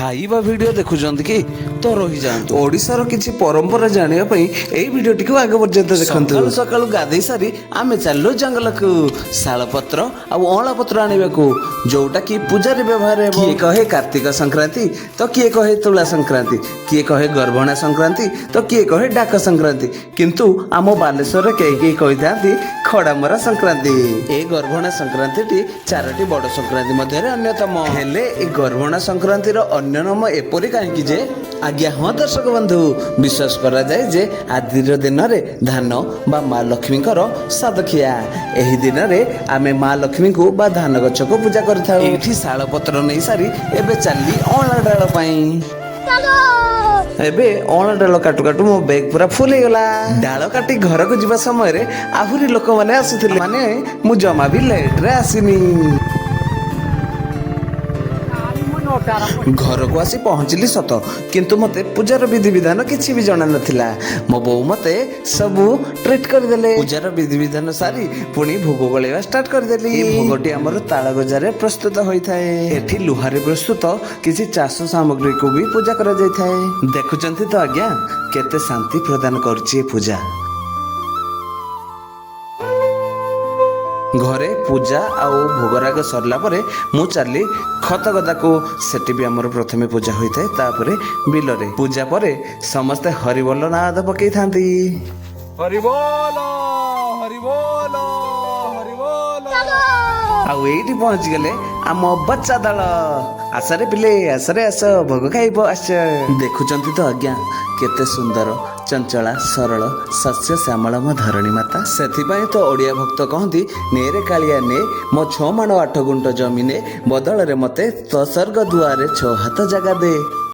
ଖାଇବା ଭିଡ଼ିଓ ଦେଖୁଛନ୍ତି କି ତ ରହିଯାଆନ୍ତୁ। ଓଡ଼ିଶାର କିଛି ପରମ୍ପରା ଜାଣିବା ପାଇଁ ଏଇ ଭିଡ଼ିଓଟିକୁ ଆଗ ପର୍ଯ୍ୟନ୍ତ ଦେଖନ୍ତୁ। ସକାଳୁ ସକାଳୁ ଗାଧେଇ ସାରି ଆମେ ଚାଲିଲୁ ଜଙ୍ଗଲକୁ ଶାଳପତ୍ର ଆଉ ଅଁଳା ପତ୍ର ଆଣିବାକୁ, ଯୋଉଟା କି ପୂଜାରେ ବ୍ୟବହାର ହେବ। କିଏ କହେ କାର୍ତ୍ତିକ ସଂକ୍ରାନ୍ତି ତ କିଏ କହେ ତୁଳା ସଂକ୍ରାନ୍ତି, କିଏ କହେ ଗର୍ଭଣା ସଂକ୍ରାନ୍ତି ତ କିଏ କହେ ଡାକ ସଂକ୍ରାନ୍ତି, କିନ୍ତୁ ଆମ ବାଲେଶ୍ୱରରେ କେହି କେହି କହିଥାନ୍ତି ଖଡ଼ାମରା ସଂକ୍ରାନ୍ତି। ଏ ଗର୍ଭଣା ସଂକ୍ରାନ୍ତିଟି ଚାରୋଟି ବଡ଼ ସଂକ୍ରାନ୍ତି ମଧ୍ୟରେ ଅନ୍ୟତମ। ହେଲେ ଏ ଗର୍ଭଣା ସଂକ୍ରାନ୍ତିର ଅନ୍ୟ ନାମ ଏପରି କାହିଁକି ଯେ? ଆଜ୍ଞା ହଁ ଦର୍ଶକ ବନ୍ଧୁ, ବିଶ୍ୱାସ କରାଯାଏ ଯେ ଆଜିର ଦିନରେ ଧାନ ବା ମା ଲକ୍ଷ୍ମୀଙ୍କର ସାଦଖିଆ। ଏହି ଦିନରେ ଆମେ ମା ଲକ୍ଷ୍ମୀଙ୍କୁ ବା ଧାନ ଗଛକୁ ପୂଜା କରିଥାଉ। ଏଇଠି ଶାଳପତ୍ର ନେଇ ସାରି ଏବେ ଚାଲିଲି ଅଁଳା ଡାଳ ପାଇଁ। ଏବେ ଅଁଳା ଡାଳ କାଟୁ କାଟୁ ମୋ ବ୍ୟାଗ ପୁରା ଫୁଲ ହେଇଗଲା। ଡାଳ କାଟି ଘରକୁ ଯିବା ସମୟରେ ଆହୁରି ଲୋକମାନେ ଆସୁଥିଲେ, ମାନେ ମୁଁ ଜମା ବି ଲେଟରେ ଆସିନି। ଘରକୁ ଆସି ପହଞ୍ଚିଲି ସତ, କିନ୍ତୁ ମୋତେ ପୂଜାର ବିଧିବିଧାନ କିଛି ବି ଜଣା ନଥିଲା। ମୋ ବୋଉ ମୋତେ ସବୁ ଟ୍ରିଟ୍ କରିଦେଲେ। ପୂଜାର ବିଧିବିଧାନ ସାରି ପୁଣି ଭୋଗ ଗୋଳେଇବା ଷ୍ଟାର୍ଟ କରିଦେଲି। ଏ ଭୋଗଟି ଆମର ତାଳ ଗଜାରେ ପ୍ରସ୍ତୁତ ହୋଇଥାଏ। ଏଠି ଲୁହାରେ ପ୍ରସ୍ତୁତ କିଛି ଚାଷ ସାମଗ୍ରୀକୁ ବି ପୂଜା କରାଯାଇଥାଏ। ଦେଖୁଛନ୍ତି ତ ଆଜ୍ଞା, କେତେ ଶାନ୍ତି ପ୍ରଦାନ କରୁଛି ଏ ପୂଜା। ଘରେ ପୂଜା ଆଉ ଭୋଗରାଗ ସରିଲା ପରେ ମୁଁ ଚାଲିଲି ଖତଗଦାକୁ। ସେଠି ବି ଆମର ପ୍ରଥମେ ପୂଜା ହୋଇଥାଏ, ତାପରେ ବିଲରେ। ପୂଜା ପରେ ସମସ୍ତେ ହରିବୋଲ ନାଦ ପକେଇଥାନ୍ତି। ହରିବୋଲ, ହରିବୋଲ, ହରିବୋଲ। ଆଉ ଏଇଠି ପହଞ୍ଚିଗଲେ ଆମ ବଚ୍ଚା ଦଳ। ଆସରେ ପିଲେ, ଆସରେ, ଆସ, ଭୋଗ ଖାଇବ ଆସ। ଦେଖୁଛନ୍ତି ତ ଆଜ୍ଞା, କେତେ ସୁନ୍ଦର, ଚଞ୍ଚଳା, ସରଳ, ଶସ୍ୟ ଶ୍ୟାମଳ ମୋ ଧରଣୀ ମାତା। ସେଥିପାଇଁ ତ ଓଡ଼ିଆ ଭକ୍ତ କହନ୍ତି, "ନେରେ କାଳିଆ ନେ, ମୋ 6 ମାଣ 8 ଗୁଣ୍ଠ ଜମି ନେ, ବଦଳରେ ମତେ ତ ସ୍ୱର୍ଗ ଦୁଆରେ 6 ହାତ ଜାଗା ଦେ।"